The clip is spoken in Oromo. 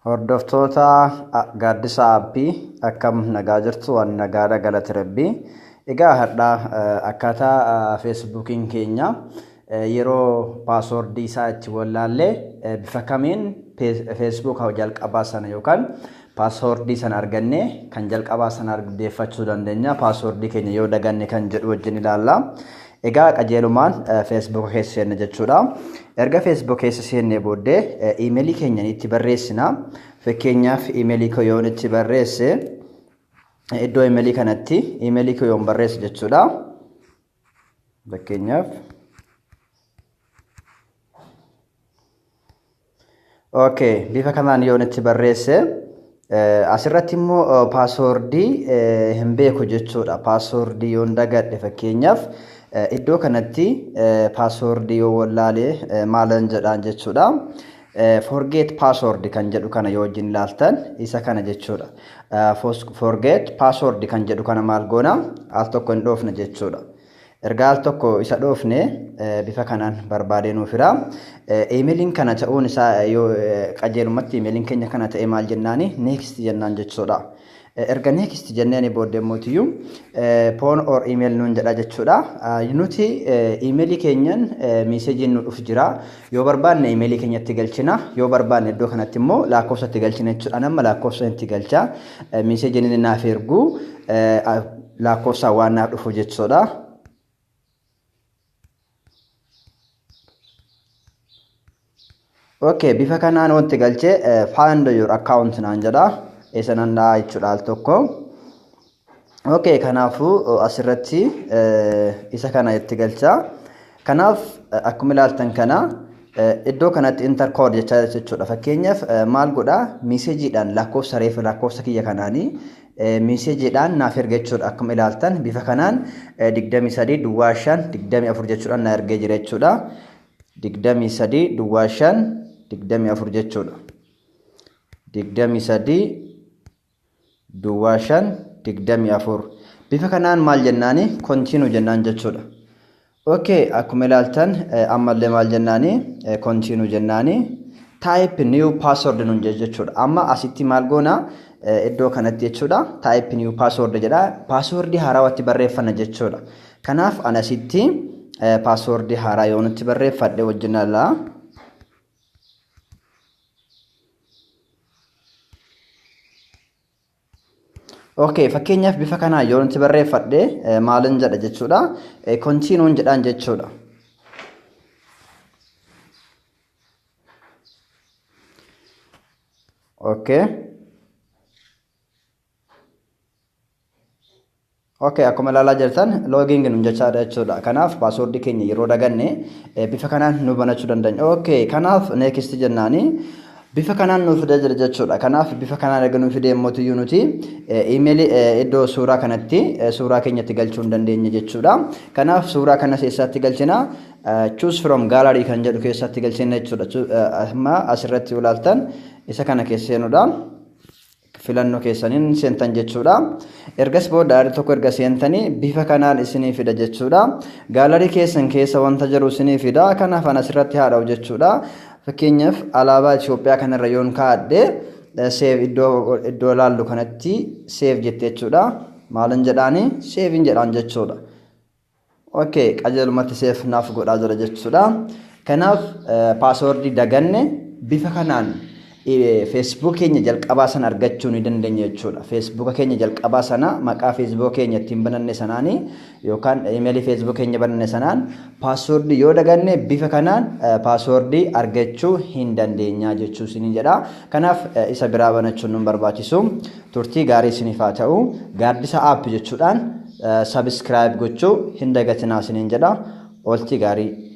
Hordoftoota Gaaddisa Aappii, akkam nagaa jirtu? Waan nagaadha, galata Rabbii. Egaa har'a akkaataa Feesbuukiin keenya yeroo paaswordii isaa itti wallaallee bifa kamiin Feesbuuk jalqabaa sana yookaan paaswordii sana argannee kan jalqabaa sana deeffachuu dandeenya, paaswordii keenya yoo daganne kan jedhu wajjin ilaalla. Egaa qajeelumaan Feesbuuka keessa seenne jechuudha. Erga Feesbuuk keessa seennee booddee iimeelii keenya itti barreessina. Fakkeenyaaf, iimeelii koo yoon itti barreesse, iddoo iimeelii kanatti iimeelii koo yoon barreesse jechuudha. Fakkeenyaaf, okay, bifa kanaan yoon itti barreesse, asirratti immoo paaswordii hin beeku jechuudha. Paaswordii yoon dagadhe, fakkeenyaaf iddoo kanatti paaswordii yoo wallaalee maalan jedhaan jechuudha. Forget password kan jedhu kana yoo wajjin ilaaltan, isa kana jechuudha. Forget password kan jedhu kana maal goona? Al tokko hin dhoofne jechuudha. Erga al tokko isa dhoofne, bifa kanaan barbaadee nuuf jira. Iimeeliin kana ta'uun isaa, yoo qajeelumatti iimeeliin keenya kana ta'e, maal jennaani? Next jennaan jechuudha. Erga next jenneeni booddee mootiyyuu phone or email nuun jedha jechuudha. Nuti iimeelii keenyan miiseejiin nu dhufu jira. Yoo barbaanne iimeelii keenyatti galchina. Yoo barbaanne iddoo kanatti immoo lakkoofsa itti galchina jechuudha. Nama lakkoofsa itti galcha. Miiseejiin inni naaf ergu lakkoofsaan waan naaf dhufu jechuudha. Okay, bifa kanaan wanti galchee "Find your account" naan jedha. Isa nan dha'a jechuudha al tokko. Okay, kanaafuu asirratti isa kana itti galcha. Kanaaf akkuma ilaaltan kana iddoo kanatti "Enter code" jechaa jechuudha. Fakkeenyaaf maal godhaa? Miiseejiidhaan lakkoofsa reefu lakkoofsa kiyya kanaanii miiseejiidhaan naaf erga jechuudha. Akkuma ilaaltan bifa kanaan 23 05 24 jechuudhaan na ergee jira jechuudha. 23 05 24 jechuudha. 23 05 24 bifa kanaan maal jennaani? Continue jennaan jechuudha. Okay, akkuma ilaaltan ammallee maal jennaani? Continue jennaani. "Type new password" nuun jechuudha. Amma asitti maal goona? Iddoo kanatti jechuudha. "Type new password" jedha. Paaswordii haarawatti barreeffanna jechuudha. Kanaaf ana asitti paaswordii haaraa yoo nutti barreeffadhe wajjin alaa. Okay, fakkeenyaaf bifa kanaa yoo nuti barreeffadhe, maalin jedha jechuudha? Continue jedhaan jechuudha. Okay. Okay, akkuma ilaalaa jirtan "Login" nun jechaadha jechuudha. Kanaaf paaswordii keenya yeroo daganne bifa kanaan nu banachuu dandeenya. Okay, kanaaf next jennaani bifa kanaan nu fidee jira jechuudha. Kanaaf bifa kanaan erga nu fidee mootiyyuu nuti iimeelii iddoo suuraa kanatti suuraa keenyatti galchuu hin dandeenya jechuudha. Kanaaf suuraa kana eessaatti galchina? "Choose from gallery" kan jedhu keessatti galchina jechuudha. Amma asirratti ilaaltan isa kana keessa seenuudha. Filannoo keessaniin seentan jechuudha. Ergas booda aarii tokko erga seentanii bifa kanaan isinii fida jechuudha. Gaalarii keessan keessa wanta jiru isinii fida. Kanaaf ana asirratti haadha'u jechuudha. Fakkeenyaaf, alaabaa Itoophiyaa kanarra yoon kaa'adhe, save iddoo ilaallu kanatti save jette jechuudha. Maalin jedhaani? Save jedhaan jechuudha. Okay, qajeelumatti save naaf godhaa jira jechuudha. Kanaaf paaswordii daganne bifa kanaan Facebook keenya jalqabaa sana argachuu ni dandeenya jechuudha. Facebook keenya jalqabaa sana maqaa Facebook keenya ittiin bananne sanaanii yookaan imeelii Facebook keenya bananne sanaan paaswordii yoo daganne bifa kanaan paaswordii argachuu hin dandeenya jechuu isiniin jedha. Kanaaf isa biraa banachuun nu barbaachisu. Turtii gaarii isiniif haa ta'u. Gaaddisa App jechuudhaan subscribe gochuu hin dagatinaa isiniin jedha. Ooltii gaarii.